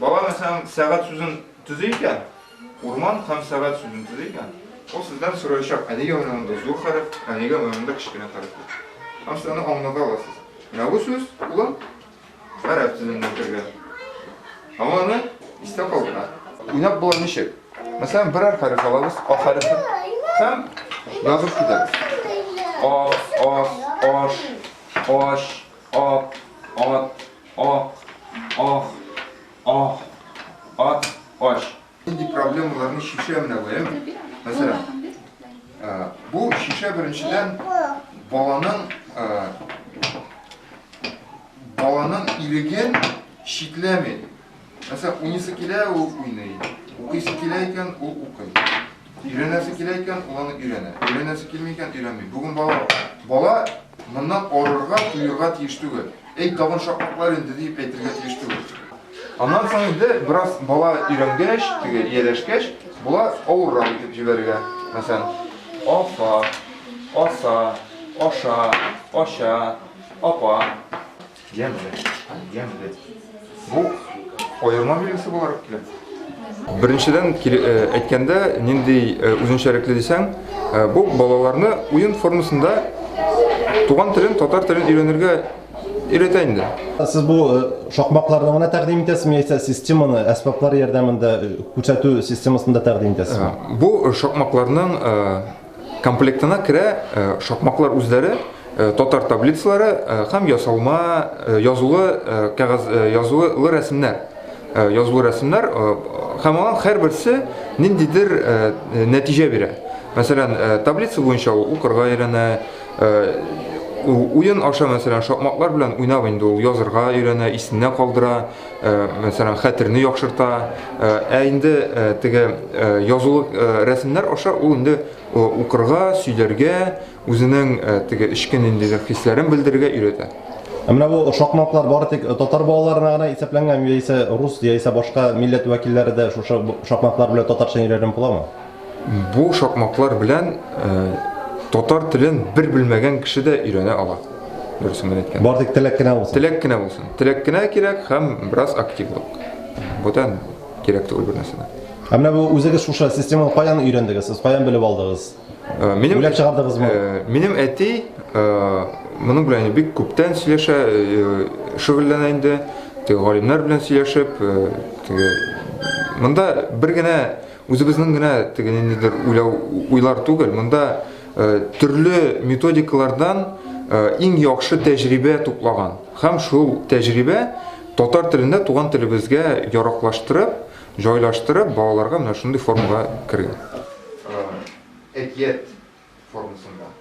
Бала, мәсәлән, сәгать сүзен төзи икән, урман һәм сәгать сүзен төзи икән, ул сездән сораячак, ә нигә менә монда зур хәреф, ә нигә менә монда кечкенә хәреф дип. Һәм сез аны аңлата аласыз. Менә бу сүз, улым, гарәп теленнән кергән. Һәм ул аны истә калдыра. Уйнап була ничек? Мәсәлән, берәр хәреф алабыз, А хәрефе, һәм язып китәбез. А, ас, аш, ач, ак, ат, ак, ах, ах, ат, ач. Нинди проблемаларны чишә менә бу, әйеме? Мәсәлән, бу чишә беренчедән баланың баланың иреген чикләми. Мәсәлән, уйныйсы килә, ул уйный. Укыйсы килә икән, ул укый. Өйрәнәсе килә икән, ул аны өйрәнә. Өйрәнәсе килми икән, өйрәнми. Бүген бала бала моннан арырга, туерга тиеш түгел. Әй, тагын шакмаклар инде дип әйтергә тиеш түгел. Аннан соң инде бераз бала өйрәнгәч, теге ияләшкәч, була авыррак итеп җибәрергә. Мәсәлән, афа, аса, аша, ача, апа. Ямьле, ямьле. Бу аерма билгесе буларак килә. Беренчедән, әйткәндә, нинди үзенчәлекле дисәң, бу балаларны уен формасында туган телен, татар телен өйрәнергә өйрәтә инде. Сез бу шакмакларны гына тәкъдим итәсезме, яисә системаны әсбаплар ярдәмендә күрсәтү системасын да тәкъдим итәсезме? Бу шакмакларның Комплектына керә шакмаклар үзләре, татар таблицалары һәм ясалма язулы кәгазь язулы рәсемнәр. Язулы рәсемнәр һәм алар һәрберсе ниндидер нәтиҗә бирә. Мәсәлән, таблица буенча ул укырга өйрәнә, уен аша, мәсәлән, шакмаклар белән уйнап инде ул язырга өйрәнә, исенә калдыра, мәсәлән, хәтерне яхшырта. Ә инде теге язулы рәсемнәр аша ул инде укырга, сөйләргә, үзенең теге эчке ниндидер хисләрен белдерергә өйрәтә. Ә менә бу шакмаклар бары тик татар балаларына гына исәпләнгән яисә рус, яисә башка милләт вәкилләре дә шушы шакмаклар белән татарча өйрәнеп буламы? Бу шакмаклар белән татар телен бер белмәгән кеше дә өйрәнә ала. Дөресен генә әйткәндә. Бар тик теләк кенә булсын. Теләк кенә булсын. Теләк кенә кирәк һәм бераз активлык. Бүтән кирәк түгел бер нәрсә дә. Ә менә бу үзегез шушы системаны каян өйрәндегез? Сез каян белеп алдыгыз? Минем Уйлап чыгардыгызмы? Минем әти моның белән бик күптән сөйләшә, шөгыльләнә инде. Теге галимнәр белән сөйләшеп, теге монда бер генә Үзебезнең генә теге ниндидер уйлау уйлар түгел, монда төрле методикалардан иң яхшы тәҗрибә туплаган һәм шул тәҗрибә татар телендә туган телебезгә яраклаштырып, җайлаштырып, балаларга менә шундый формага кергән. Әкият формасында.